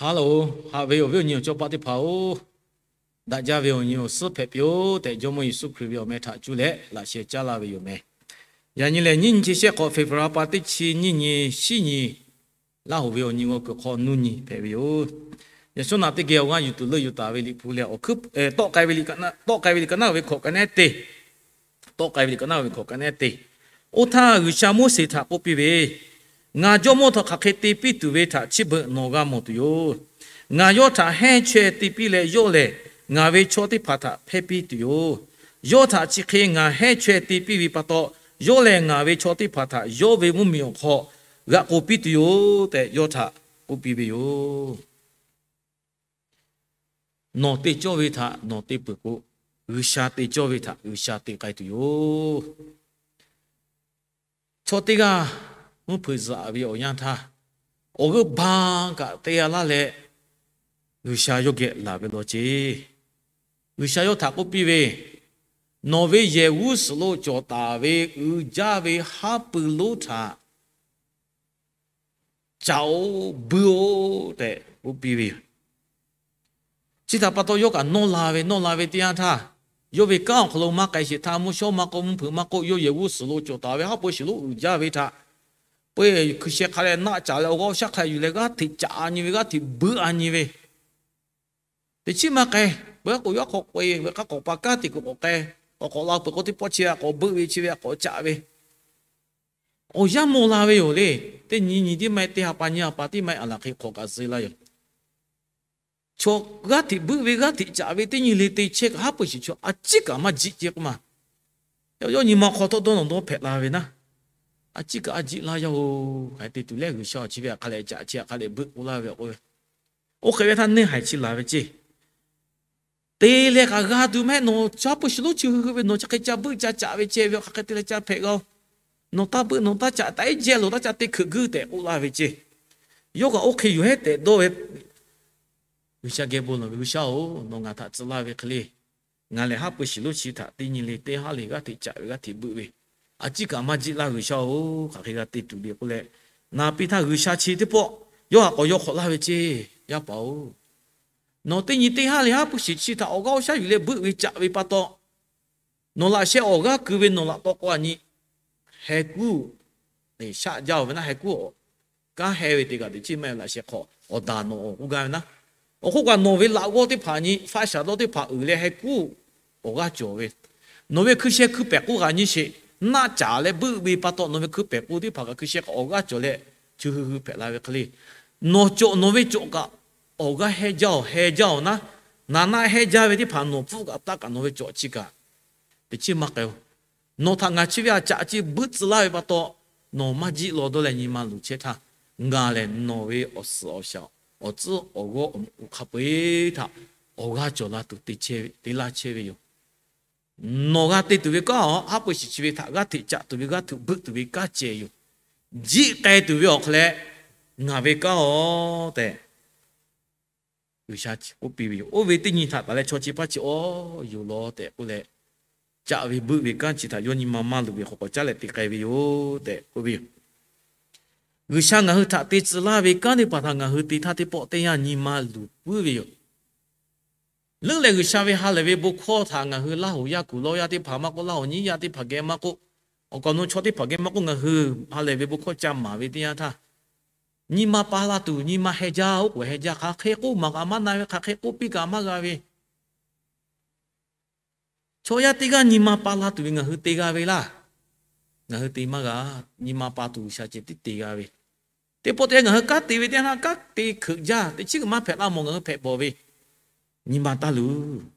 Haˉ loˬ, haꞈ ve awˬ viˉ awˬ nyi awˬ cawˇ paˆ teˇ hpaˍ-oˬ, daꞈ jaˇ ve awˬ nyi awˬ suhˉ hpehꞈ piˇ-oˆ tehꞈ, Jawˇmawˇ Yeˍsuˆ Hkriꞈ ve awˬ meh htaꞈ cuˇ leh laꞈ sheh caˉ laˇ ve yoˬ meh. Yaꞈ nyi lehˬ, nyiˇ nyi chi shehˆ hk'awꞈ February pa teˇ chi nyiˇ nyi, shiˉ nyi, Laˇ hoꞈ ve awˬ nyi g'aw kuiˬ hk'aw nuˇ nyi hpehꞈ ve yoˬ. Yaꞈ shawˉ naꞈ teˇ geh awˬ g'aˇ yuˬ tuˬ leuˆ yuˬ taˍ ve Liꞈ hpu lehˬ, awˬ hkuiˉ tawˆ k'ai ve, tawˆ k'ai ve liꞈ ka naˉ ve hkawꞈ ka nehˉ te, tawˆ k'ai ve liꞈ ka naˉ ve hkawꞈ ka nehˉ te. Oˇ htaˇ, G'uiˬsha Moˉseˍ htaꞈ k'oˆ piˇ ve, Ngaˬ Jawˇmawˇ htawˇ hk'aˬ hk'e te piˇ tuˬ ve htaꞈ chi beuꞈ nawˬ g'a mawˬ tuˬ yoˬ. Ngaˬ yawˇ htaꞈ hehnˇ chaweh te piˇ leh, yawˇ lehˬ ngaˬ ve chaw teˇ hpaˍ htaꞈ hpehˇ piˇ tuˬ yoˬ. Yawˇ htaꞈ chi hk'e ngaˬ hehnˇ chaweh te piˇ ve pa taw, yawˇ lehˬ ngaˬ ve chaw teˇ hpaˍ htaꞈ yawˇ ve mvuhˇmiˬ awˬ hk'aw g'aꞈ k'oˬ piˇ tuˬ yoˬ tehꞈ, yawˇ htaꞈ k'oˆ piˇ ve yoˬ. Nawˬ te cawˇ ve htaꞈ nawˬ te peuˬ k'o, G'uiˬsha te cawˇ ve htaꞈ G'uiˬsha te k'ai tuˬ yoˬ. Chaw teˇ g'aˇ mvuhˇ hpeuꞈ zuhꞈ ve awˬ yanˇ htaˇ, awˬ g'euˆ ba kaꞈ te g'a laˇ leh, G'uiˬsha yawˇ geh laˬ ve law ceˇ. G'uiˬsha yawˇ htaꞈ k'oˆ piˇ ve, Nawˬ ve yehˬ g'uˇ suhˍ lo cawˬ taˍ ve uiˍ jaˇ ve haˉ pui lonˉ htaꞈ caꞈ-oˬ, buiˇ-oˬ tehꞈ k'oˆ piˇ ve yoˬ. Chi htaꞈ pa taw, yawˇ kaꞈ nawˇ la ve, nawˇ la ve teˇ yanˇ htaˇ, yawˇ ve kanˉ awˬ hk'aw lo maˇ k'ai sheˍ htaˇ, mvuhˇ shawˉ maˇ k'oˆ, mvuhˇ hpeuꞈ maˇ k'oˆ, yawˇ yehˬ g'uˇ suhˍ lo cawˬ taˍ ve haˉ pui shiˍ lonˉ uiˍ jaˇ ve htaꞈ, peu eˬ hkui sheh hk'a leh naˆ caˍ leh awˬ g'aˇ awˬ shaˉ hk'a yuˬ leh g'aˇ hteꞈ caꞈ nyi ve, g'aˇ hteꞈ buiˇ-a nyi ve, teꞈ chiˉ maˇ k'ai. Peuˬ k'o, yawˇ hk'aw k'oꞈ-e ve hk'a k'awꞈ pa kanˉ te kuiˬ k'awꞈ k'ai, k'awꞈ k'awꞈ la peuˬ k'o, teˇ pawˆ chi ve k'awꞈ buiˆ ve, chi ve k'awꞈ caꞈ ve, awˬ yanˇ maw la ve yoˬ le. Teˇ nyi nyi tiˉ maˇ heˆ, teˇ ha pa nyi ha pa tiˉ maˇ heˆ, aˬ laˬ hk'e hk'awꞈ kaꞈ zuhꞈ la yoˬ. Chaw g'aˇ hteꞈ buiˆ ve, g'aˇ hteꞈ caꞈ ve teˇ nyi le te chehˇ kaꞈ, haˉ pui shiˍ chaw a ciˉ kaꞈ maˇ jiˆ ceˇ k'oˆ ma. Yawˇ nyi ma hk'aw tawˇ dawˇ nawˬ dawˇ hpehꞈ la ve naˉ, a ciˉ kaꞈ a jiˆ laˇ yaˇ-oˬ. Hk'aˬ hk'e te tuˬ leh, G'uiˬsha awˬ chi ve aˬ hk'a leh caꞈ, chi aˬ hk'a leh buiˆ k'oˆ laˇ ve k'o, oˇ hk'e ve htaˇ neˇ haiˬ chi laˬ ve ceˇ. Te leh kaꞈ g'a tuˬ mehˆ, nawˬ haˉ pui shiˍ lonˉ chi hui hui ve, nawˬ chi hk'e ca buiˆ ca caꞈ ve ceh ve, hk'aˬ hk'e te leh ca hpehꞈ g'a-oˬ. Nawˬ taˇ buiˆ, nawˬ taˇ caꞈ, taˇ iˉ jehˇ loˬ, taˇ ca te hkeuꞈ guiˇ tehꞈ k'oˆ laˇ ve ceˇ. Yawˇ kaꞈ oˇ hk'e yoˬ hehˉ tehꞈ dawˇ ve, G'uiˬsha geh bon lawˬ ve, G'uiˬsha-oˬ, nawˬ ngaˬ htaꞈ tcuh laˇ ve hk'e le, ngaˬ lehˬ haˉ pui shiˍ lonˉ chi htaꞈ teˇ nyi le teˇ haˉ le g'aˇ hteꞈ caꞈ ve, g'aˇ hteꞈ buiˆ ve, a ciˉ kaꞈ maˇ jiˆ laˇ G'uiˬsha-oˬ, hk'aˬ hk'e g'a te tuˬ le k'oˆ leh, na piˇ htaˇ G'uiˬsha chi teˇ pawˆ yawˇ htaꞈ k'awꞈ yaw hk'awꞈ laˇ ve ceˇ. Yaˇ paˍ-oˬ, nawˬ teˇ nyi teˇ haˉ le haˉ pui shiˍ chi htaꞈ awˬ g'aˇ awˬ shaˉ yuˬ leh buiˆ ve caꞈ ve pa taw, nawˬ laꞈ sheh awˬ g'aˇ ku ve nawˬ laꞈ taw k'o a nyi, heh kuˉ shaˆ jaˇ-oˬ ve naˉ, heh kuˉ kanˉ heh ve te kaꞈ teꞈ chiˉ maˇ laꞈ sheh hk'aw awˬ daꞈ nawˬ awˬ k'oˆ gaˇ ve naˉ. Awˬ hk'oˆ kaꞈ nawˬ ve laꞈ g'awˇ teˇ hpaˍ nyi, faˆ shaˍ dawˇ teˇ hpaˍ uiˍ leh heh kuˉ awˬ g'aˇ cawˬ ve, nawˬ ve hkui sheh hkui pehˍ k'oˆ kaꞈ nyi sheˍ, naˆ caˍ leh buiˆ ve pa taw, nawˬ ve hkui pehˍ k'oˆ teˇ hpaˍ kaꞈ hkui sheh kaꞈ awˬ g'aˇ cawˬ leh, chi hui hui hpehꞈ la ve hk'e le, nawˬ cawˬ nawˬ ve cawˬ kaꞈ awˬ g'aˇ heh jaˇ-oˬ, heh jaˇ-oˬ naˉ, naˍ naˆ heh jaˇ ve teˇ hpaˍ nawˬ pfuhˆ kaꞈ taˆ kaꞈ nawˬ ve cawˬ chi kaꞈ teꞈ chiˉ maˇ k'ai-oˬ. Nawˬ htaꞈ ngaˬ chi ve a caꞈ chi buiˆ tcuh laˇ ve pa taw, nawˬ maˇ jiˆ law dawˇ leh nyi ma luˬ chehˇ htaˇ, ngaˬ lehˬ nawˬ ve awˬ suhˍ awˬ shaˍ, awˬ tcuhˉ awˬ g'awˇ awˬ moˍ hk'a peu-eˬ htaꞈ awˬ g'aˇ cawˬ la tuˬ te laˇ chehˇ ve yoˬ. Nawˬ g'a te tuˬ ve kanˉ-oˬ, haˉ pui shiˍ chi ve htaꞈ g'aˇ hteꞈ caꞈ tuˬ ve, g'aˇ hteꞈ buiˆ tuˬ ve kanˉ ceh yoˬ. Jiˆ k'ai tuˬ ve awˬ hk'aw leh ngaˬ ve kanˉ-oˬ tehꞈ, G'uiˬsha k'oˆ piˇ ve yoˬ. Oˇ ve teˇ nyi htaꞈ taˍ leh chaw chi hpaˇ chi awˬ yoˬ law tehꞈ k'oˆ leh, caꞈ ve buiˆ ve kanˉ chi htaꞈ yawˇ nyi ma maˇ luˬ ve hk'aw k'awꞈ caˉ leh te k'ai ve yoˬ tehꞈ k'oˆ ve yoˬ. G'uiˬsha ngaˬ hui htaꞈ te tcuh laˇ ve kanˉ teˇ hpaˍ htaꞈ ngaˬ hui te htaˇ teˇ pawˆ teˇ yanˇ nyi ma luˬ puiˉ ve yoˬ. Leuˉ leh G'uiˬsha ve ha lehˬ ve bon hkawˇ htaꞈ ngaˬ hui Laˇ hoꞈ yaˇ kuˬ lawˇ yaˇ teˇ hpaˍ maˇ k'oˆ, Laˇ hoꞈ nyiˉ yaˇ teˇ hpaˍ geh maˇ k'oˆ, awˬ kaˍ awˬ nu chaw teˇ hpaˍ geh maˇ k'oˆ, ngaˬ hui ha lehˬ ve bon hkawˇ ca maˍ ve teˇ yanˇ htaˇ, nyi ma pa la tuˬ, nyi ma heh jaˇ, oˉ k'oˍ heh jaˇ, hk'aˬ hk'e k'oˆ maˍ kaꞈ maˇ na ve, hk'aˬ hk'e k'oˆ piˇ kaꞈ maˇ g'a ve, chaw yaˇ teˇ g'aˇ nyi ma pa la tuˬ ve ngaˬ hui te g'a ve laˇ. Ngaˬ hui te maˇ g'a. Nyi ma pa tuˬ G'uiˬsha ceh tiˉ te g'a ve. Teˇ pawˆ te ngaˬ hui kanˉ te ve teˇ yanˇ htaˇ kanˉ te hkeuꞈ jaˇ, teꞈ chiˉ maˇ hpehꞈ laˇ mawˬ ngaˬ hui hpehꞈ bawˬ ve. Nyi ma taˇ luˬ.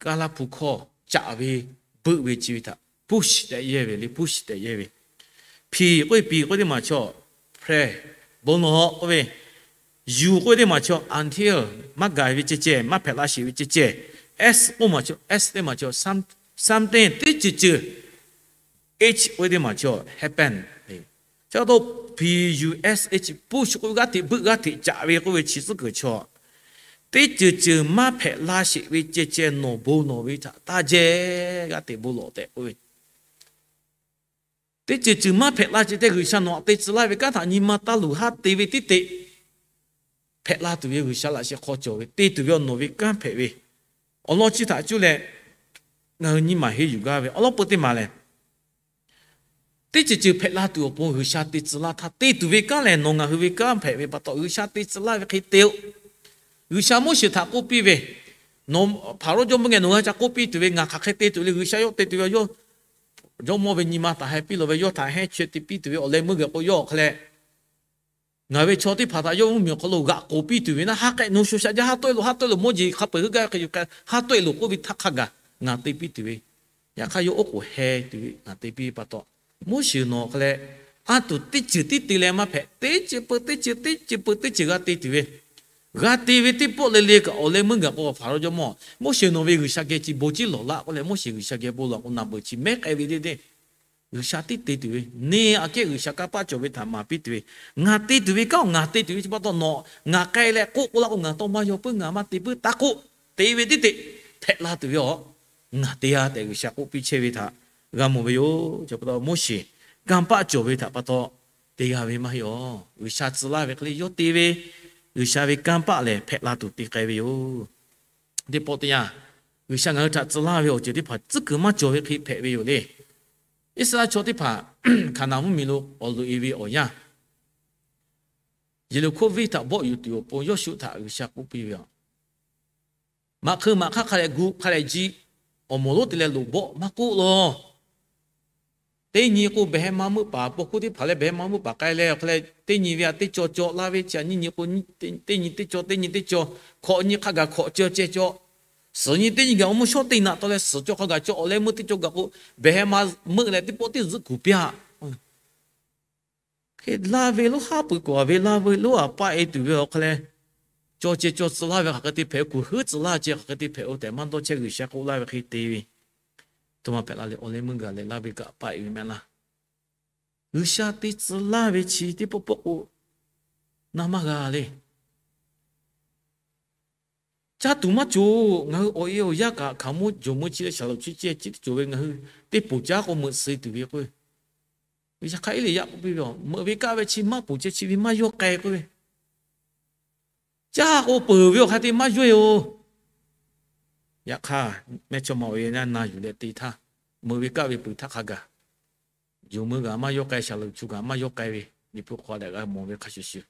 Kaˇ laˇ hpu hkawˇ caꞈ ve, buiˆ ve chi ve htaꞈ push tehꞈ yehˇ ve le, push tehꞈ yehˇ ve. P k'oˆ ve, P k'oˆ ve teˇ maˬ chaw, pray, bon lawˬ k'oˆ ve, U k'oˆ ve teˇ maˬ chaw, until, maˇ gaˬ ve ceh ceh, maˇ hpehꞈ la sheˍ ve ceh ceh. S k'oˆ maˬ chaw, S teˇ maˬ chaw, some, something, teˇ ceuˬ ceuˬ. H k'oˆ ve teˇ maˬ chaw, happen. Chi pa taw, P U S H, push k'oˆ ve g'aˇ hteꞈ buiˆ g'aˇ hteꞈ caꞈ ve k'oˆ ve chi tcuhˉ kuiˬ chaw, teˇ ceuˬ ceuˬ maˇ hpehꞈ la sheˍ ve ceh ceh nawˬ bon lawˬ ve htaꞈ taˇ jehˇ, g'aˇ hteꞈ bon lawˬ tehꞈ k'oˆ ve. Teˇ ceuˬ ceuˬ maˇ hpehꞈ la sheˍ ceh ceh G'uiˬsha nawˬ htaꞈ te tcuh laˇ ve kanˉ htaꞈ nyi ma taˇ luˬ haˉ te ve tiˉ te. hpehꞈ la tuˬ ve G'uiˬsha laꞈ sheh hk'aw cawˬ ve, te tuˬ ve awˬ nawˬ ve kanˉ hpehꞈ ve, awˬ lawn chi htaꞈ cuˇ leh ngaˬ hui nyi maˬ henˇ yuˬ gaˇ ve awˬ lawn peu teˇ maˬ lehˬ, teˇ ceuˬ ceuˬ hpehꞈ la tuˬ awˬ pon G'uiˬsha te tcuh laˇ htaˇ, te tuˬ ve kanˉ lehˬ nawˬ ngaˬ hui ve kanˉ hpehꞈ ve pa taw, G'uiˬsha te tcuh laˇ ve hk'e te-o. G'uiˬsha Moˉseˍ htaꞈ k'oˆ piˇ ve, Nawˬ Hpaˍrawˇ jawˇmawˇ geh nawˬ g'a ca k'oˆ piˇ tuˬ ve ngaˬ hk'aˬ hk'e te tuˬ le. G'uiˬsha yawˇ te tuˬ ve yawˇ, jawˇmawˇ ve nyi ma htaꞈ heh piˇ lawˬ ve, yawˇ htaꞈ hehnˇ chaweh te piˇ tuˬ ve awˬ leh meuˇ gaˬ k'o yawˇ awˬ hk'aw leh, ngaˬ ve chaw teˇ hpaˍ htaꞈ yawˇ mvuhˇmiˬ awˬ hk'aw lo g'aꞈ k'oˍ piˇ tuˬ ve naˆ, haˉ k'ehˆ nu sho sha jaˇ, haˉ tawˆ-e loˬ, haˉ tawˆ-e loˬ, mawˇ jeˬ hk'a peu-eˬ heuˆ gaˇ hk'e yuˬ k'ai, haˉ tawˆ-e loˬ k'oˆ ve htaˇ hk'a gaˬ ngaˬ te piˇ tuˬ ve, yaꞈ hk'aˇ yawˇ oˉ k'oˍ heh tuˬ ve ngaˬ te piˇ ve pa taw, Moˉseˍ nawˬ hk'aˬ leh, a tuˬ teˇ ceuˬ tiˉ te leh maˇ hpehꞈ, teˇ ceuˬ peu teˇ ceuˬ, teˇ ceuˬ peu teˇ ceuˬ g'a te tuˬ ve, g'a te ve teˇ pawˆ le le kaꞈ awˬ leh meuˇ gaˬ k'o, Hpaˍrawˇ jawˇmawˇ, Moˉseˍ nawˬ ve G'uiˬsha geh chi bon ciˉ lawˬ laˆ k'oˆ leh, Moˉseˍ G'uiˬsha geh bon lawˬ k'o, naˬ beuˬ chi mehˉ k'ai ve teˇ teˇ G'uiˬsha tiˉ te tuˬ ve, neˇ aꞈ kehˉ G'uiˬsha kanˇ paˆ cawˬ ve htaꞈ maˍ piˇ tuˬ ve, ngaˬ te tuˬ ve kanˉ-oˬ, ngaˬ te tuˬ ve chi pa taw nawˬ ngaˬ k'ai leh k'oˆ k'o laˇ k'o, ngaˬ tawˇ maˇ yaw puiˉ, ngaˬ maˇ te puiˉ, taˇ k'oˆ, te ve teˇ teꞈ hpehꞈ la tuˬ ve aˬ, ngaˬ te-a tehꞈ G'uiˬsha k'oˆ piˇ chehˇ ve htaꞈ g'a mawˬ ve yoˬ. Chi pa taw Moˉseˍ kanˇ paˆ cawˬ ve htaꞈ pa taw te g'a ve maˇ heˆ aˬ. G'uiˬsha tcuh laˇ ve hk'e le yawˇ te ve, G'uiˬsha ve kanˇ paˆ lehˬ hpehꞈ la tuˬ te k'ai ve yoˬ. Teˇ pawˆ teˇ yanˇ, G'uiˬsha ngaˬ hui htaꞈ tcuh laˇ ve awˬ ceuˬ teˇ hpaˍ tcuhˉ kuiˬ maˇ cawˬ ve hk'e hpehꞈ ve yoˬ le. Iˉsaˍreˍlaˆ chaw teˇ hpaˍ Hkaˍnanˍ mvuhˇmiˬ lo awˬ loꞈ-e ve awˬ yanˇ, Yeˍriˆhkoˇ venˇ htaꞈ bawˆ yuˬ tuˬ awˬ pon Yawˇshuˆ htaꞈ G'uiˬsha k'oˆ piˇ ve aˬ, maꞈ hk'eu maꞈ hk'aˇ hk'a dehꞈ gu hk'a dehꞈ ji, awˬ moˍ lonˉ te leh loꞈ bawˆ maˇ k'oˆ law. Teˇ nyi k'o, behˬ heh ma meuˆ paˍ, paw hkuˇ teˇ hpaˍ leh behˬ heh ma meuˆ paˍ k'ai leh awˬ hk'aw leh, teˇ nyi ve aꞈ teˇ caw caw laˇ ve chi aꞈ nyiˇ nyi k'o, teˇ nyi teˇ caw, teˇ nyi teˇ caw, hkawꞈ nyi hk'a gaˬ hkawꞈ ceh ceh caw, suhˍ nyi teˇ nyi gaˬ awˬ mvuhˇ shawˉ teˇ naꞈ taw leh suhˍ caw hk'a gaˬ caw, awˬ leh meuˇ teˇ caw gaˬ k'o, behˬ heh ma meuˆ leh teˇ pawˆ teˇ zuhˆ kuˬ piˇ-a. Hk'e laˇ ve lonˉ haˉ pui k'awꞈ ve laˇ ve lonˉ aꞈ paˆ-e tuˬ ve awˬ hk'aw leh, caw ceh caw tcuh laˇ ve hk'aˬ hk'e te hpehꞈ-o, kuˬ heuˉ tcuh laˇ ceh hk'aˬ hk'e te hpehꞈ-o tehꞈ maˇ dawˇ chehˇ G'uiˬsha k'oˆ laˇ ve hk'e te ve, to ma hpehꞈ la leh awˬ leh meuˇ gaˬ leh laˇ ve kaꞈ paˆ-e ve mehˆ laˇ. G'uiˬsha te tcuh laˇ ve chi teˇ pawˆ pawˆ k'o, na maˇ g'a le. Caˇ tuˬ maˇ cawˬ. Ngaˬ hui awˬ e awˬ yaˇ kaꞈ hkaoˍ monˇ jawˬ meuˇ chi leh shaˍlonˍ chi ceh chi teˇ cawˬ ve ngaˬ hui teˇ poˬ caˉ k'o meuꞈ suh tuˬ ve k'oˆ ve, G'uiˬsha hk'a iˉ le yaꞈ k'oˆ piˇ ve, meuꞈ ve kaˆ ve chi maˇ poˬ ceh chi ve maˇ yawˇ k'ai k'oˆ ve, caˇ k'o peuˬ ve awˬ hk'aˇ te maˇ yawˇ-e-oˬ. Yaꞈ hk'aˇ, mehˇchawˇma awˬ e na yuˬ leh te htaˇ, meuꞈ ve kaˆ ve peuˬ htaˇ hk'a gaˬ, jawˬ meuˇ kaꞈ maˇ yawˇ k'ai, shaˍlonˍ chu kaꞈ maˇ yawˇ k'ai ve, Liꞈ hpu hk'aw leh g'a mawˬ ve hk'a shuˍ shuˍ,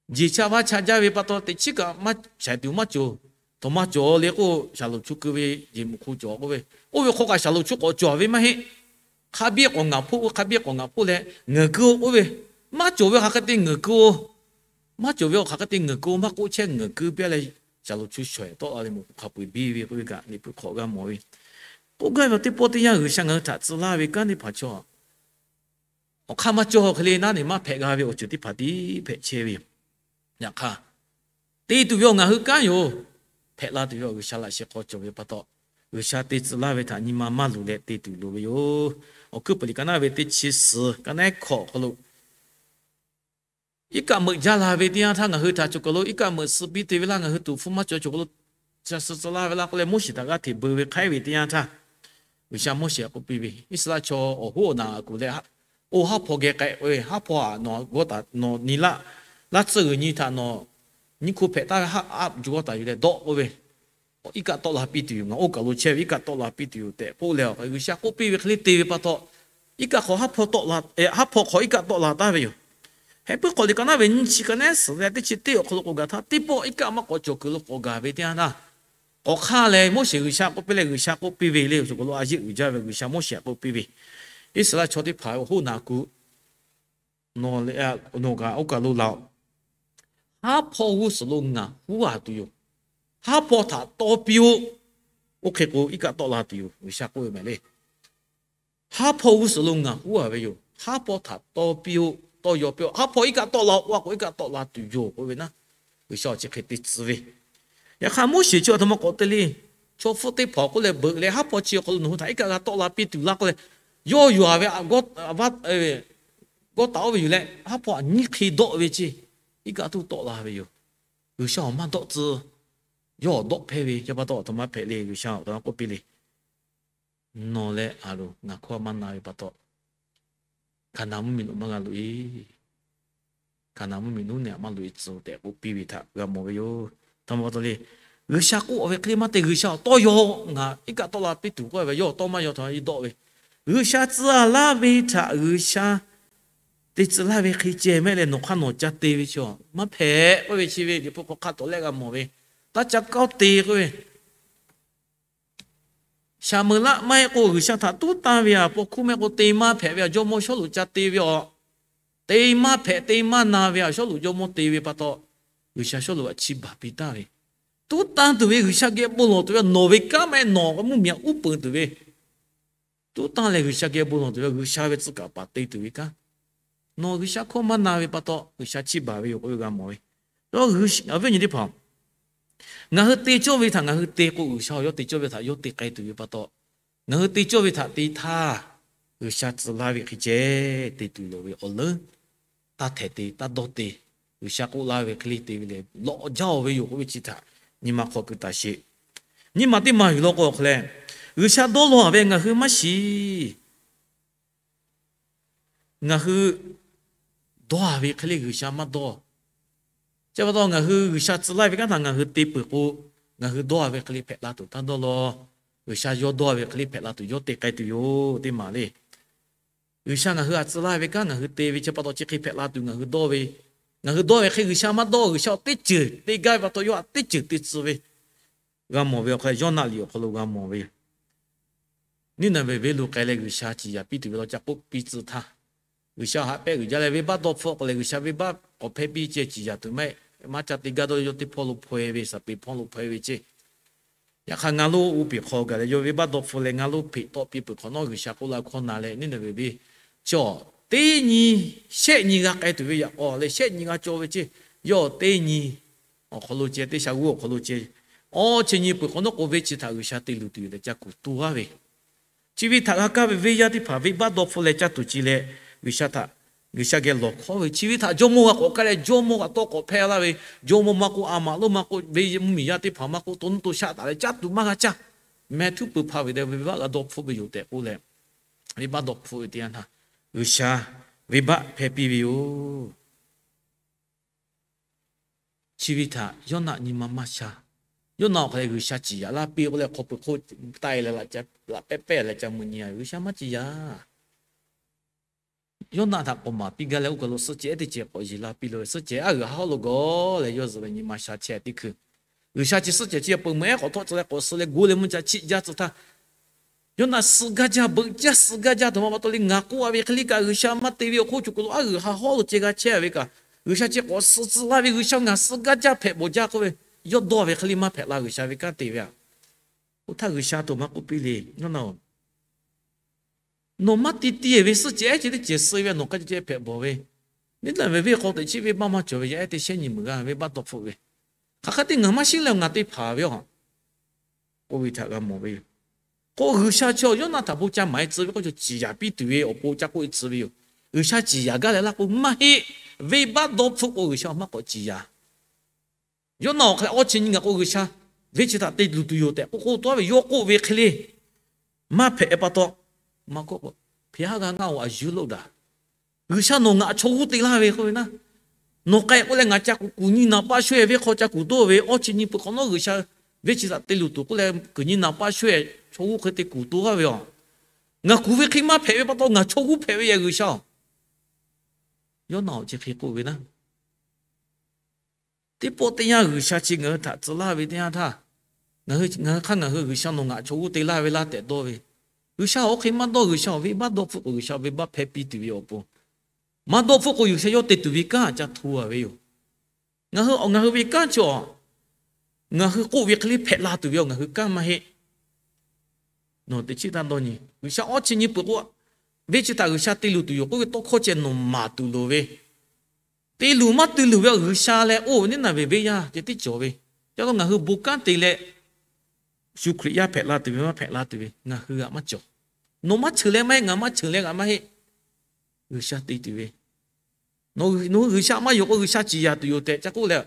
jeˬ chaꞈ vaˇ chaꞈ jaˇ ve pa taw teꞈ chiˉ kaꞈ maˇ shaiˍ tuˬ maˇ cawˬ. Htaꞈ maˇ cawˬ le k'o, shaˍlonˍ chu keu ve jeˬ meuꞈ hk'oˆ cawˬ k'oˆ ve, oˇ ve hk'aw kaꞈ shaˍlonˍ chu k'awꞈ cawˬ ve maˇ heˆ. Hk'a biˇ k'awꞈ ngaˬ hpoˆ, hk'a biˇ k'awꞈ ngaˬ hpoˆ leh ngeuˍ keu-o k'oˆ ve, maˇ cawˬ ve hk'aˬ hk'e te ngeuˍ keu-o, maˇ cawˬ ve awˬ hk'aˬ hk'e te ngeuˍ keu-o maˇ k'oˆ chehˇ, ngeuˍ keu piˇ leh shaˍlonˍ chu shawehˍ tawˆ la leh meuꞈ hk'a peu-eˬ biˇ ve k'oˆ ve kaꞈ Liꞈ hpu hk'aw g'a mawˬ ve. K'oˆ gaˇ ve teˇ pawˆ teˇ yanˇ G'uiˬsha ngaˬ hui htaꞈ tcuh laˇ ve kanˉ teˇ hpaˍ chaw awˬ hk'aˇ maˇ cawˬ hk'e le naˉ ne maˇ hpehꞈ g'a ve awˬ ceuˬ teˇ hpaˍ tiˉ hpehꞈ chehˇ ve yoˬ. Yaꞈ hk'aˇ, te tuˬ ve awˬ ngaˬ hui kanˉ yoˬ. Hpehꞈ la tuˬ ve awˬ G'uiˬsha laꞈ sheh hk'aw cawˬ ve pa taw, G'uiˬsha te tcuh laˇ ve htaꞈ nyi ma maˇ luˬ leh te tuˬ loˍ ve yoˬ. Awˬ hkuiˉ puiˍ liꞈ ka naˉ ve teˇ chi suhˍ ka naˉ hkawꞈ hk'aw lo, iˉ kaˆ meuꞈ jaˇ la ve teˇ yanˇ htaˇ ngaˬ hui htaꞈ cawˬ kaˬ lo iˉ kaˆ meuꞈ suh piˇ te ve laˇ, ngaˬ hui tuˍ hpfuh maˇ cawˬ cawˬ kaˬ lo ca suh tcuh laˇ ve laˇ k'oˆ leh Moˉseˍ htaꞈ g'aˇ hteꞈ beu ve hk'aiˉ ve teˇ yanˇ htaˇ, G'uiˬsha Moˉseˍ htaꞈ k'oˆ piˇ ve, Iˉsaˍreˍlaˆ chaw awˬ hoˉ awˬ naˬ kuˬ leh oˇ haˉ hpaw geh k'ai k'oˆ ve, haˉ hpaw aꞈ nawˬ g'awˇ taˍ, nawˬ nyi laˆ, laˇ tsuhˇ g'uiˬ nyi htaꞈ nawˬ nyiˇ hkoˇ hpehꞈ taˍ ve haˉ aˉ ju g'awˇ taˍ yuˬ leh dawˆ k'oˆ ve, iˉ kaˆ tawˆ la piˇ tuˬ yoˬ. Ngaˬ oˇ kaˬ lo chehˇ ve iˉ kaˆ tawˆ la piˇ tuˬ yoˬ tehꞈ k'oˆ leh, G'uiˬsha k'oˆ piˇ ve hk'e le te ve pa taw, iˉ kaˆ hk'aw haˉ hpaw tawˆ la, haˉ hpaw hk'aw iˉ kaˆ tawˆ la taˍ ve yoˬ. Heh puiˉ hk'awꞈ liꞈ ka naˉ ve nyiˇ chi ka naˉ suhˍ leh teˇ chi teˇ awˬ hk'aw lo k'awꞈ gaˬ htaˇ, teˇ pawˆ iˉ kaˆ maˇ k'awꞈ cawˬ kuiˬ lo k'awꞈ gaˬ ve teˇ yanˇ htaˇ, k'awꞈ hk'aˇ leh Moˉseˍ G'uiˬsha k'oˆ piˇ leh G'uiˬsha k'oˆ piˇ ve le, cawˬ kaˬ lo a yeˆ uiˍ jaˇ ve G'uiˬsha Moˉseˍ htaꞈ k'oˆ piˇ ve, Iˉsaˍreˍlaˆ chaw teˇ hpaˍ awˬ hoˉ naˬ kuˬ nawˬ leh nawˬ kaꞈ oˇ kaˬ lo laˬ-oꞈ. Haˉ hpaw g'uˇ suhˍ lo ngaˬ huˉ-a tuˬ yoˬ. Haˉ hpaw htaꞈ taw piˇ-oˆ. Oˇ hk'e k'o iˉ kaˆ tawˆ la tuˬ yoˬ, G'uiˬsha k'oˆ ve mehˍ le. Haˉ hpaw g'uˇ suhˍ lo ngaˬ huˉ-a ve yoˬ. Haˉ hpaw htaꞈ taw piˇ-oˆ, taw yaw piˇ-oˆ. Haˉ hpaw iˉ kaˆ tawˆ la-oˆ, oˇ a k'o iˉ kaˆ tawˆ la tuˬ yoˬ k'oˆ ve naˉ, G'uiˬsha awˬ chi hk'e te tcuh ve. Yaꞈ hk'aˇ Moˉseˍ chi a htoꞈ ma k'awꞈ te le. Chaw hpfuhˇ teˇ hpaˍ awˬ k'oˆ leh beuꞈ leh haˉ hpaw chi awˬ hk'aw lo nawˬ hui htaꞈ iˉ kaˆ g'a tawˆ la piˇ tuˬ laˇ k'oˆ leh, yawˇ yuˬ-a ve g'awˇ taˍ oˇ ve yuˬ leh haˉ hpaw aꞈ nyiˇ hk'e dawˆ ve ceˇ, iˉ kaˆ tuˬ tawˆ la ve yoˬ. G'uiˬsha awˬ maˇ dawˆ tcuh, yawˇ awˬ dawˆ hpehˇ ve. Yaˇ pa taw a htoꞈ ma hpehꞈ le, G'uiˬsha a htoꞈ ma k'oˆ piˇ le. Nawˬ leh Aˍronˍ ngaˬ hkawˇ maˇ na ve pa taw, Hkaˍnanˍ mvuhˇmiˬ lo maˇ g'a loꞈ-e. Hkaˍnanˍ mvuhˇmiˬ naˉ neˇ aꞈ maˇ loꞈ e tcuh tehꞈ k'oˆ piˇ ve htaꞈ g'a mawˬ ve yoˬ. Htaꞈ ma pa taw le, G'uiˬsha k'oˆ ve hk'e le maˇ te, G'uiˬsha awˬ tawˇ yaw, ngaˬ iˉ kaˆ tawˆ la piˇ tuˬ k'oˆ ve, yawˇ awˬ tawˇ maˇ yaw htaꞈ i dawˆ ve, G'uiˬsha tcuh laˇ ve htaꞈ G'uiˬsha te tcuh laˇ ve hk'e ceh mehˆ leh nawˬ hk'aˇ nawˬ ca te ve chi maˇ hpehꞈ k'oˆ ve, chi ve Liꞈ hpu hk'aw hk'a tawˍ lehˆ g'a mawˬ ve, taˇ ca kawˆ te k'oˆ ve, Saˍmeˍlaˆ maˇ heˆ k'o G'uiˬsha htaꞈ tuˉ tanˇ ve aꞈ paw hkuˇ maˇ heˆ k'o te maˇ hpehꞈ ve aꞈ, jawˇmawˇ Sawˉluꞈ ca te ve aꞈ, te maˇ hpehꞈ te maˇ na ve aꞈ, Sawˉluꞈ jawˇmawˇ te ve pa taw, G'uiˬsha Sawˉluꞈ aꞈ chiˇ baˬ piˇ taˍ ve, tuˉ tanˇ tuˬ ve G'uiˬsha geh bon lawˬ tuˬ ve, nawˬ ve kanˉ maˇ heˆ nawˬ mvuhˇmiˬ aꞈ uˉ peunˍ tuˬ ve, tuˉ tanˇ leh G'uiˬsha geh bon lawˬ tuˬ ve, G'uiˬsha ve tcuh kaˍ paˍ te tuˬ ve kanˉ, nawˬ G'uiˬsha hkawˇ maˇ na ve pa taw G'uiˬsha chiˇ baˬ ve yoˬ k'oˆ ve g'a mawˬ ve. Awˬ viˉ awˬ nyi teˇ hpaˍ, ngaˬ hui te cawˇ ve htaꞈ ngaˬ hui te k'o, G'uiˬsha yawˇ te cawˇ ve htaꞈ yawˇ te k'ai tuˬ ve pa taw, ngaˬ hui te cawˇ ve htaꞈ te htaˇ, G'uiˬsha tcuh laˇ ve hk'e ceh te tuˬ loˍ ve awˬ leuˉ, taˇ htehꞈ te taˇ dawˇ te, G'uiˬsha k'oˆ laˇ ve hk'e le te ve lehˬ lawꞈ jaˇ-oˬ ve yoˬ k'oˆ ve chi htaꞈ nyi ma hk'aw keu taˍ sheˍ. Nyi ma teˇ ma yuˬ law k'o awˬ hk'aw leh, G'uiˬsha dawˇ law-a ve ngaˬ hui maˇ shiˍ. Ngaˬ hui dawˇ-a ve hk'e le G'uiˬsha maˇ dawˇ. Chi pa taw ngaˬ hui G'uiˬsha tcuh laˇ ve kanˉ htaꞈ ngaˬ hui te peuˬ k'o, ngaˬ hui dawˇ-a ve hk'e le hpehꞈ la tuˬ taˇ dawˇ law. G'uiˬsha yawˇ dawˇ-a ve hk'e le hpehꞈ la tuˬ yawˇ te k'ai tuˬ yoˬ teˇ maˬ le. G'uiˬsha ngaˬ hui htaꞈ tcuh laˇ ve kanˉ ngaˬ hui te ve chi pa taw chi hk'e hpehꞈ la tuˬ ngaˬ hui dawˇ ve, ngaˬ hui dawˇ ve hk'e G'uiˬsha maˇ dawˇ. G'uiˬsha awˬ teˇ ceuˬ te gaˇ ve pa taw yawˇ htaꞈ teˇ ceuˬ te tcuh ve g'a mawˬ ve awˬ hk'aw leh, Yawˇnaˆ liꞈ awˬ hk'aw lo g'a mawˬ ve yoˬ. Niˉnaˍveˍ venˇ lo k'ai leh G'uiˬsha ciˍ yanˍ piˇ tuˬ ve law ca k'oˆ piˇ tcuh htaˇ, G'uiˬsha haꞈ pehˆ g'uiˬ jaˇ leh venˇbaˆ dawˇ hpfuhˆ k'ai leh G'uiˬsha venˇbaˆ k'awꞈ hpehˇ piˇ ceh ciˍ yanˍ tuˬ maˇ heˆ. Maˇ ca te gaˇ dawˇ yawˇ teˇ hpawˇ lo hpaw-e ve, saˍ peˍ hpawˇ lo hpaw-e ve ceh. Yaꞈ hk'aˇ ngaˇ lonˉ oˇ peˬ hk'aw gaˬ leh yawˇ venˇbaˆ dawˇ hpfuhˆ leh ngaˇ lonˉ hpeꞈ tawˆ piˇ peuˬ hk'awꞈ nawˉ, G'uiˬsha k'oˆ la hkawˇ na leh Niˉnaˍveˍ venˇ chi teˇ nyi shehˆ nyi g'a k'ai tuˬ ve yaꞈ k'aw leh shehˆ nyi g'a cawˬ ve ceh, yawˇ teˇ nyi awˬ hk'aw lo ceh, teˇ sha g'uˇ awˬ hk'aw lo ceh, awˇ chi nyi peuˬ hk'awꞈ nawˉ k'o, venˇ chi htaꞈ G'uiˬsha te luˬ tuˬ yoˬ tehꞈ ca kuˬ toˇ gaˇ ve, chi ve htaꞈ g'a kaˇ ve venˇ yaˇ teˇ hpaˍ venˇbaˆ dawˇ hpfuhˆ leh caˇ tuˬ ci leh, G'uiˬsha htaꞈ, G'uiˬsha geh lawˬ hkawˉ ve, chi ve htaꞈ jawˇmawˇ g'a k'awꞈ kaˇ leh jawˇmawˇ g'a tawˇ k'awꞈ hpehˇ laˇ ve, jawˇmawˇ maˇ k'oˆ, a maꞈ lonˉ maˇ k'oˆ, ve mvuhˇmiˬ yaˇ teˇ hpaˍ maˇ k'oˆ, to nuˇ to shaˆ taˍ leh caˇ tuˬ maˇ g'a caˇ. Meh htuˉ peuˬ hpaˇ ve tehꞈ venˇbaˆ g'a dawˇ hpfuhˆ ve yoˬ tehꞈ k'oˆ leh, venˇbaˆ dawˇ hpfuhˆ ve teˇ yanˇ htaˇ, G'uiˬsha venˇbaˆ hpehˇ piˇ ve yoˬ. Chi ve htaꞈ Yawˇnaˆ nyi ma maˇ sha. Yawˇnaˆ awˬ hk'aw leh G'uiˬsha ciˍ yanˍ laˇ piˇ k'oˆ leh hk'aw peuˬ hk'oˆ taˆ-e leh laꞈ pehˉ pehˉ leh ca mui nyi-a ve, G'uiˬsha maˇ ciˍ yanˍ. Yawˇnaˆ htaꞈ k'awꞈ maˍ piˇ gaˇ leh oˇ kaˬ lo suhˆ cehˬ ehˉ teˇ cehˬ k'awꞈ yeˬ la piˇ lo ve, suhꞈ cehˬ aˉ g'uiˬ ha hawˉ lo gawˬ leh yawˇ zuhꞈ ve nyi ma sha chehˇ teˇ hkui, G'uiˬsha chi suhˆ cehˬ chi yaˇ peuˬ meuˬ ehˉ k'awꞈ htawˆ tcuh leh k'awꞈ suh leh go leh mvuhˇ ca chiˆ jaˇ tcuh htaˇ, Yawˇnaˆ suh gaˇ jaˇ, beuꞈ jaˇ, suh gaˇ jaˇ tuˬ ma pa taw le, ngaˬ k'oˆ-a ve hk'e le kaꞈ G'uiˬsha maˇ te ve awˬ hk'oˆ, co kuiˬ lo aˉ g'uiˬ ha hawˉ lo ceh g'a chehˇ ve kaꞈ, G'uiˬsha chi k'awꞈ suh tcuh laˇ ve, G'uiˬsha ngaˬ suh gaˇ jaˇ hpehꞈ bawˬ jaˇ k'oˆ ve, yawˇ dawˇ ve hk'e le maˇ hpehꞈ la G'uiˬsha ve kanˉ te ve aꞈ. Oˇ htaˇ G'uiˬsha to maˇ k'oˆ piˇ le, Yawˇnaˆ-oˬ, nawˬ maˇ ti ti ve suhˆ cehˬ ehˉ ceh teˇ cehˬ suh ve, nawˬ hk'a ceh ceh hpehꞈ bawˬ ve, Niˉnaˍveˍ venˇ hk'aw teꞈ chiˆ venˇbaˆ maˇ cawˬ ve, yaˇ ehˉ teˇ shehˉ nyi meuˬ g'aˇ venˇbaˆ dawˇ hpfuhˆ ve, hk'aˬ hk'e te ngaˬ maˇ shiˉ leh ngaˬ te hpanˍ ve aˬ k'oˆ ve htaꞈ g'a mawˬ ve yoˬ. K'o G'uiˬsha chaw Yawˇnaˆ htaꞈ bon ca maˍ-e tcuh ve k'oˆ cawˬ ciˍ yanˍ piˇ tuˬ ve awˬ pon ca k'oˆ-e tcuh ve yoˬ. G'uiˬsha ciˍ yanˍ gaˇ leh laˇ k'o maˇ heˆ. Venˇbaˆ dawˇ hpfuhˆ k'o G'uiˬsha maˇ k'awꞈ ciˍ yanˍ. Yawˇnaˆ awˬ hk'aw leh awˇ chi nyi ngaˬ k'o G'uiˬsha venˇ chi htaꞈ te luˬ tuˬ yoˬ tehꞈ k'oˆ k'oˆ taˍ ve, yawˇ k'oˆ ve hk'e le maˇ hpehꞈ pa taw, maˇ k'oˆ k'o, hpeꞈ haˉ g'a ngaˇ-oˬ, a yuˇ loˆ daꞈ. G'uiˬsha nawˬ ngaˬ chaw g'uˇ te laˇ ve k'oˆ ve naˉ, nawˬ k'ai k'oˆ leh ngaˬ ca kuˬ kuˬ nyi naˍ paˆ shawehˇ venˇ hk'aw ca kuˬ toˇ ve, awˇ chi nyi peuˬ hk'awꞈ nawˉ G'uiˬsha venˇ chi htaꞈ te luˬ tuˬ k'oˆ leh kuˬ nyi naˍ paˆ shawehˇ chaw g'uˇ hk'e te kuˬ toˇ gaˇ ve aˬ. Ngaˬ kuˬ ve hk'e maˇ hpehꞈ ve pa taw ngaˬ chaw g'uˇ hpehꞈ ve yehˬ G'uiˬsha-oˬ. Yawˇnaˆ awˬ chi hk'e k'oˆ ve naˉ, teˇ pawˆ teˇ yanˇ G'uiˬsha chi ngaˬ hui htaꞈ tcuh laˇ ve teˇ yanˇ htaˇ, ngaˬ hui hk'aˇ ngaˬ hui G'uiˬsha nawˬ ngaˬ chaw g'uˇ te laˇ ve laˇ tehꞈ dawˇ ve, G'uiˬsha oˇ hk'e maˇ dawˇ. G'uiˬsha awˬ venˇbaˆ dawˇ hpfuhˆ k'o G'uiˬsha venˇbaˆ hpehˇ piˇ tuˬ ve awˬ pon, maˇ dawˇ hpfuhˆ k'o G'uiˬsha yawˇ te tuˬ ve kanˉ ca hto-a ve yoˬ. Ngaˬ hui ngaˬ hui ve kanˉ chi aˬ, ngaˬ hui k'oˆ ve hk'e le hpehꞈ la tuˬ ve aˬ, ngaˬ hui kanˉ maˇ heˆ. Nawˬ teꞈ chiˉ taˇ dawˇ nyi. G'uiˬsha awˇ chi nyi peuˬ k'o, venˇ chi htaꞈ G'uiˬsha te luˬ tuˬ yoˬ k'oˆ ve tawˇ hkawˇ ceh nawˬ maˍ tuˬ loˍ ve, te luˬ maˇ te luˬ ve aˬ, G'uiˬsha leh oˇ ve Niˉnaˍveˍ venˇ yaˇ ceh tiˉ cawˬ ve. Ca lo ngaˬ hui bon kanˉ te leh, Yeˍsuˆ Hkriꞈ yaˇ hpehꞈ la tuˬ ve maˇ hpehꞈ la tuˬ ve ngaˬ hui g'aꞈ maˇ cawˬ. Nawˬ maˇ cheuˬ leh maˇ heˆ, ngaˬ maˇ cheuˬ leh g'aꞈ maˇ heˆ. G'uiˬsha te tuˬ ve, nawˬ hui G'uiˬsha maˇ yonˍ k'o G'uiˬsha ciˍ yanˍ tuˬ yoˬ tehꞈ ca k'oˆ leh,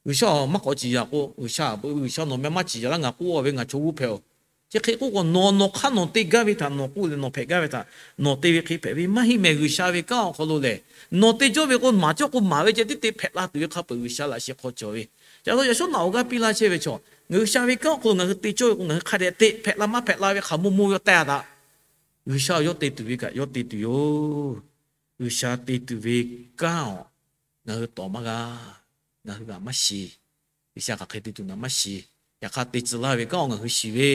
G'uiˬsha maˇ k'awꞈ ciˍ yanˍ k'o, G'uiˬsha G'uiˬsha nawˬ meh maˇ ciˍ yanˍ laˇ ngaˬ k'oˆ-a ve ngaˬ chaw g'uˇ hpehꞈ-oˬ. Chi hk'e k'oˆ k'o, nawˬ nawˬ hk'aˇ nawˬ te gaˇ ve htaꞈ nawˬ k'oˆ leh nawˬ hpehꞈ gaˇ ve htaꞈ nawˬ te ve hk'e hpehꞈ ve maˇ heˆ mehˍ. G'uiˬsha ve kanˉ awˬ hk'aw lo lehˬ, nawˬ te cawˇ ve k'o maˍ cawˇ k'o maˍ ve ceh tiˉ te hpehꞈ la tuˬ ve hk'a peu-eˬ G'uiˬsha laꞈ sheh hk'aw cawˬ ve. Ca lo yaꞈ shawˉ naꞈ awˬ g'aˇ piˇ laˇ chehˇ ve chaw, G'uiˬsha ve kanˉ awˬ hk'aw lo ngaˬ hui te cawˇ ve k'o ngaˬ hui hk'a dehꞈ te hpehꞈ la maˇ hpehꞈ la ve hk'aˬ mo mo ve awˬ tehˇ a taꞈ, G'uiˬsha yawˇ te tuˬ ve kaꞈ yawˇ te tuˬ yoˬ. G'uiˬsha te tuˬ ve kanˉ awˬ ngaˬ hui tawˍ maˇ g'a, ngaˬ hui g'a maˇ shiˍ. G'uiˬsha hk'aˬ hk'e te tuˬ ngaˬ maˇ shiˍ. Yaꞈ hk'aˇ te tcuh laˇ ve kanˉ awˬ ngaˬ hui shiˍ ve,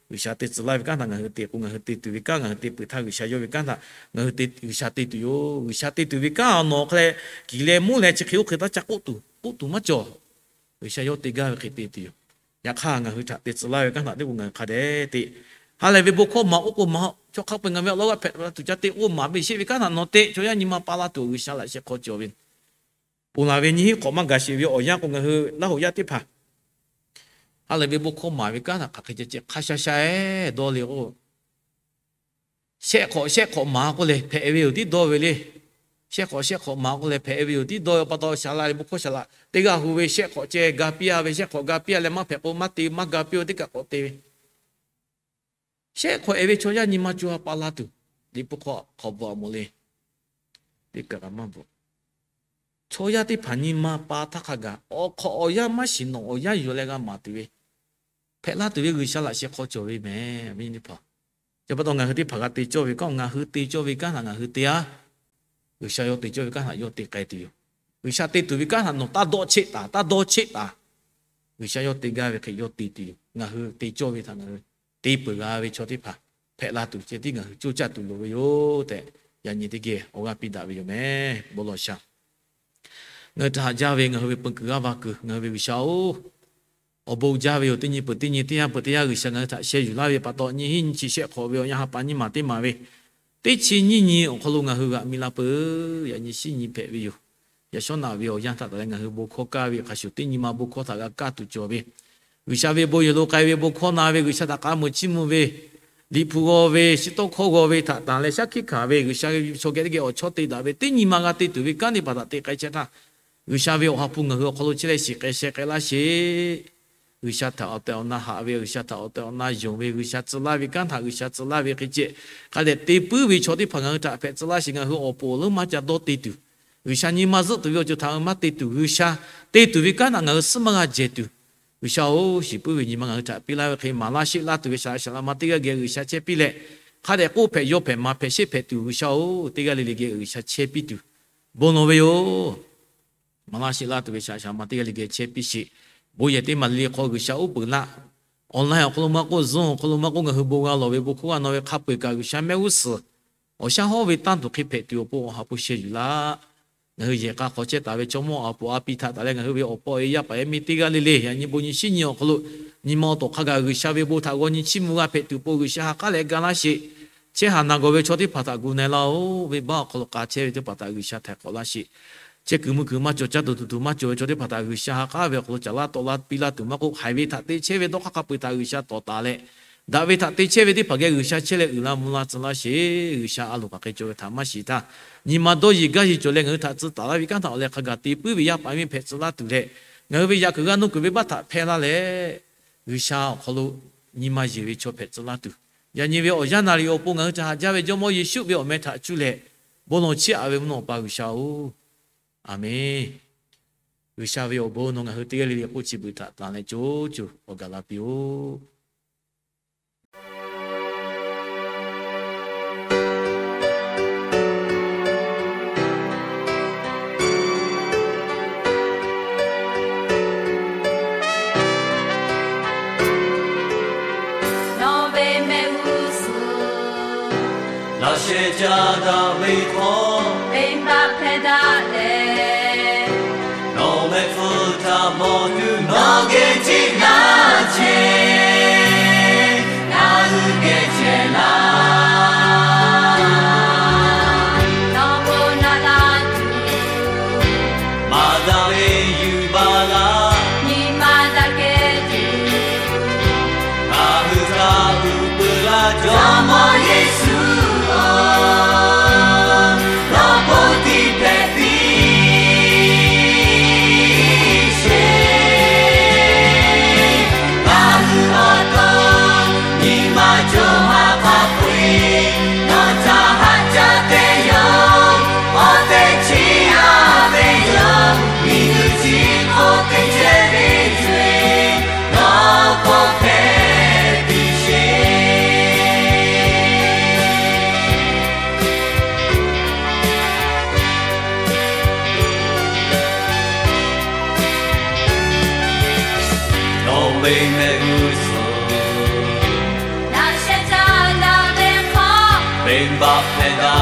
G'uiˬsha te tcuh laˇ ve kanˉ htaꞈ ngaˬ hui te k'o, ngaˬ hui te tuˬ ve kanˉ ngaˬ hui te peuˬ htaˇ G'uiˬsha yawˇ ve kanˉ htaꞈ ngaˬ hui te, G'uiˬsha te tuˬ yoˬ. G'uiˬsha te tuˬ ve kanˉ awˬ nawˬ hk'a leh kiˬ leh muˇ leh chi hk'e oˇ hk'e taˇ ca k'oˆ tuˬ k'oˆ tuˬ maˇ cawˬ. G'uiˬsha yawˇ te gaˇ ve hk'e te tuˬ yoˬ. Yaꞈ hk'aˇ ngaˬ hui htaꞈ te tcuh laˇ ve kanˉ htaꞈ teˇ k'o ngaˬ hui hk'a dehꞈ te. Ha lehˬ ve bon hkawˇ maˍ k'oˆ k'o maˍ, chaw hk'a peu-eˬ ngaˬ ve awˬ lawn g'a hpehꞈ la tuˬ ca te k'o maˍ ve sheˆ ve kanˉ htaꞈ nawˬ te chaw yaˇ nyi ma pa la tuˬ G'uiˬsha laꞈ sheh hk'aw cawˬ ve. Ponˬ laˬ ve nyi hiˆ hk'awꞈ maˇ gaˬ sheˍ ve awˬ yanˇ k'o ngaˬ hui Laˇ hoꞈ yaˇ teˇ hpaˍ ha lehˬ ve bon hkawˇ maˍ ve kanˉ htaꞈ hk'aˬ hk'e ceh ceh hk'a sha sha-eˬ dawˇ le k'o, shehˆ hk'awꞈ shehˆ hk'awꞈ maˍ k'oˆ leh hpehꞈ ve yoˬ tiˉ dawˇ ve le. Shehˆ hk'awꞈ shehˆ hk'awꞈ maˍ k'oˆ leh hpehꞈ ve yoˬ tiˉ dawˇ ve pa taw, shaˍ laꞈ ve bon hkawˇ shaˍ laꞈ teˇ g'aˇ hu ve shehˆ hk'awꞈ ceh ga piˇ a ve, shehˆ hk'awꞈ ga piˇ a leh maˇ hpehꞈ k'o maˇ te maˇ ga piˇ ve teˇ kaꞈ k'awꞈ te ve. Shehˆ hk'awꞈ-e ve chaw yaˇ nyi ma co ha pa la tuˬ, Liꞈ hpu hk'aw hk'awꞈ bvuhꞈ a moˍ le. Teˇ kaꞈ kaꞈ maˇ bvuhꞈ. Chaw yaˇ teˇ hpaˍ nyi ma pa htaˇ hk'a gaˬ awˬ hk'awꞈ awˬ yanˇ maˇ shiˍ nawꞈ awˬ yanˇ yuˬ leh g'a maˍ tuˬ ve, hpehꞈ la tuˬ ve G'uiˬsha laꞈ sheh hk'aw cawˬ ve mehˍ. Chi pa taw ngaˬ hui teˇ hpaˍ g'a te cawˇ ve kanˉ, ngaˬ hui te cawˇ ve kanˉ htaꞈ ngaˬ hui te a. G'uiˬsha yawˇ te cawˇ ve kanˉ htaꞈ yawˇ te k'ai tuˬ yoˬ. G'uiˬsha te tuˬ ve kanˉ htaꞈ nawˬ taˇ dawˆ cheˆ taˍ, taˇ dawˇ cheˆ taˍ. G'uiˬsha yawˇ te gaˇ ve hk'e yawˇ te tuˬ yoˬ. Ngaˬ hui te cawˇ ve htaꞈ ngaˬ hui te peuˬ g'a ve chaw teˇ hpaˍ hpehꞈ la tuˬ ceh tiˉ ngaˬ hui coˇ caˇ tuˬ loˍ ve yoˬ tehꞈ, yaꞈ nyi teˇ geh awˬ g'aˇ piˇ daꞈ ve yoˬ mehˍ. Bon lawˬ sha. Ngaˬ hui htaꞈ haꞈ jaˇ ve ngaˬ hui ve peu kuiˬ g'aˇ va kuiˬ ngaˬ hui ve G'uiˬsha-oˬ, awˬ bon jaˇ ve yoˬ. Teˇ nyi peuˬ teˇ nyi, teˇ yanˇ peuˬ teˇ yanˇ G'uiˬsha ngaˬ hui htaꞈ sheh yuˬ laˇ ve pa taw, nyiˇ hinˉ nyiˇ chi shehˆ hk'awꞈ ve awˬ yanˇ ha pa nyiˇ maˬ teˇ maˬ ve teˇ chi nyiˇ nyi awˬ hk'aw lo ngaˬ hui g'aꞈ mi la peuˬ. Yaꞈ nyi shinˉ nyi hpehꞈ ve yoˬ. Yaꞈ shawˉ naꞈ ve awˬ yanˇ htaꞈ taˍ leh ngaˬ hui bon hkawˇ kaˇ ve hk'a shuˍ teˇ nyi ma bon hkawˇ htaꞈ g'a kaˇ tuˬ cawˬ ve, G'uiˬsha ve bon yehˬ lo k'ai ve bon hkawˇ na ve, G'uiˬsha htaꞈ k'a muiˬ chiˇ mvuh ve, Liꞈ hpu g'aw ve, shiˍ tawˇ hkawˇ g'aw ve htaꞈ tanˬ leh shaˉ hkiˆ hkanˍ ve G'uiˬsha ve chaw geh teˇ geh awˬ chawˇ te daꞈ ve teˇ nyi ma g'a te tuˬ ve kanˉ teˇ hpaˍ htaꞈ te k'ai chehˇ htaˇ, G'uiˬsha ve awˬ ha hpu ngaˬ hui awˬ hk'aw lo chehˇ leh shiˍ k'ai sheh k'ai laˇ sheˍ. G'uiˬsha htaꞈ awˬ tehˬ awˬ na haꞈ ve, G'uiˬsha htaꞈ awˬ tehˬ awˬ na yonˍ ve, G'uiˬsha tcuh laˇ ve kanˉ htaꞈ G'uiˬsha tcuh laˇ ve hk'e ceh, hk'a dehꞈ te puiˉ ve chaw teˇ hpaˍ ngaˬ hui htaꞈ hpehꞈ tcuh laˇ sheˍ. Ngaˬ hui awˬ pon awˬ leuˉ maˇ ca dawˇ te tuˬ, G'uiˬsha nyi ma zuhˆ tuˬ ve awˬ ceuˬ htaꞈ maˇ te tuˬ, G'uiˬsha te tuˬ ve kanˉ htaꞈ ngaˬ hui suhˉ maˇ g'a jehˬ tuˬ, G'uiˬsha-oˬ, shiˍ puiˉ ve nyi ma ngaˬ hui htaꞈ piˇ laˇ ve hk'e maˍ laˇ sheˆ laˇ tuˬ ve shaˍ laꞈ shaˍ laꞈ ma teˇ g'aˇ geh G'uiˬsha chehˇ piˇ leh, hk'a dehꞈ k'oˆ hpehꞈ yaw hpehꞈ maˍ hpehꞈ sheˆ hpehꞈ tuˬ G'uiˬsha-oˬ, teˇ g'aˇ le le geh G'uiˬsha chehˇ piˇ tuˬ bon lawˬ ve yoˬ. Maˍ laˇ sheˆ laˇ tuˬ ve shaˍ laꞈ shaˍ ma teˇ g'aˇ le geh chehˇ piˇ sheˍ. Bon yehˬ teˇ maˬ le le hk'aw G'uiˬsha uˉ peunˍ laˇ. Online awˬ hk'aw lo maˇ k'oˆ, Zoom awˬ hk'aw lo maˇ k'oˆ, ngaˬ hui bon g'a lawˬ ve bon hkawˇ g'a nawˬ ve hk'a peu-eˬ kaꞈ G'uiˬsha mehˆ g'uˇ suhˍ awˬ shaˉ hawˉ ve tanˇ tuˬ hk'e hpehꞈ tuˬ awˬ pon awˬ ha hpu sheh yuˬ laˇ. Ngaˬ hui yehˬ k'a hk'aw chehˇ taˍ ve chaw mawˇ a puˍ a pi htaꞈ taˍ leh ngaˬ hui ve awˬ paw e yaˇ paˍ yaˇ miˇ teˇ g'aˇ le le yaꞈ nyi bon nyi shinˉ nyi awˬ hk'aw lo nyi ma awˬ tawˍ hk'a gaˬ G'uiˬsha ve bon htaꞈ g'aw nyi chiˇ mvuh g'a hpehꞈ tuˬ awˬ pon G'uiˬsha ha k'aˉ leh ga laˇ sheˍ. Chehˇ haˍ naˬ gawˬ ve chaw teˇ hpaˍ htaꞈ gu na-e laˇ-oˬ. Venˇbaˆ awˬ hk'aw lo k'a chehˇ ve teˇ hpaˍ htaꞈ G'uiˬsha htaiˍ hk'awꞈ laˇ sheˍ. Chehˇ kuiˬ mvuh kuiˬ maˇ cawˬ, caˇ tuˬ tuˬ tuˬ maˇ cawˬ ve chaw teˇ hpaˍ htaꞈ G'uiˬsha ha k'aˉ ve awˬ hk'aw lo caˍ laˇ tawˆ laˇ piˇ laˇ tuˬ maˇ k'oˆ, haiˬ ve htaꞈ te chehˇ ve dawˇ hk'aˇ hk'a peu-eˬ htaꞈ G'uiˬsha tawˍ taˍ leh, daꞈ ve htaꞈ te chehˇ ve teˇ hpaˍ geh G'uiˬsha chehˇ leh uiˍ la mvuh la tcuh laˇ sheˍ. G'uiˬsha a loˍ hk'aˬ hk'e cawˬ ve htaꞈ maˇ shiˍ htaˇ, nyi ma dawˇ yeˬ gaˇ yeˬ cawˬ leh ngaˬ hui htaꞈ tcuh taˍ laˇ ve kanˉ htaꞈ awˬ leh hk'a gaˬ te puiˉ ve yaˇ paˍ yaˇ miˇ hpehꞈ tcuh laˇ tuˬ leh, ngaˬ hui ve yaꞈ kuiˬ g'a nuˇ kuiˬ ve baˆ htaꞈ hpehˇ laˇ leh, G'uiˬsha awˬ hk'aw lo nyi ma yeˬ ve chaw hpehꞈ tcuh laˇ tuˬ, yaꞈ nyi ve awˬ yanˇ naˍ riˍ awˬ pon ngaˬ hui htaꞈ haꞈ jaˇ ve Jawˇmawˇ Yeˍsuˆ ve awˬ meh htaꞈ cuˇ leh bon lawˬ chiˇ aꞈ ve mvuhˇ naw Awˬ pa G'uiˬsha-oˬ, Aˬmenˍ. G'uiˬsha ve awˬ bon nawˬ ngaˬ hui teˇ g'aˇ le le k'oˆ chi beuꞈ htaꞈ tanˬ leh co co awˬ gaˬ la piˇ-oˆ. Nawˬ ve mehˆ g'uˇ suhˍ laꞈ sheh caˇ daꞈ ve hk'aw, venˇbaˆ hpehˇ daꞈ leh, nawˬ mehˆ hpfuhˇ htaꞈ mawˬ tuˬ nawˬ geh jiˆ laˇ chehˇ, ngaˬ hui geh chehˇ laˇ. Nawˬ bon naꞈ la tuˬ maˍ daꞈ ve yuˬ baˬ laˇ. Nyi ma daꞈ kehˬ tuˬ ngaˬ hui htaꞈ uˉ peunˍ laˇ Jawˇmawˇ Yeˍsuˆ-oˬ, nawˬ bon tiˇ hpehꞈ piˇ sheˍ. Ngaˬ hui ve mehˆ g'uˇ suhˍ, naꞈ sheh caˇ la ve hk'aw, venˇbaˆ hpehꞈ la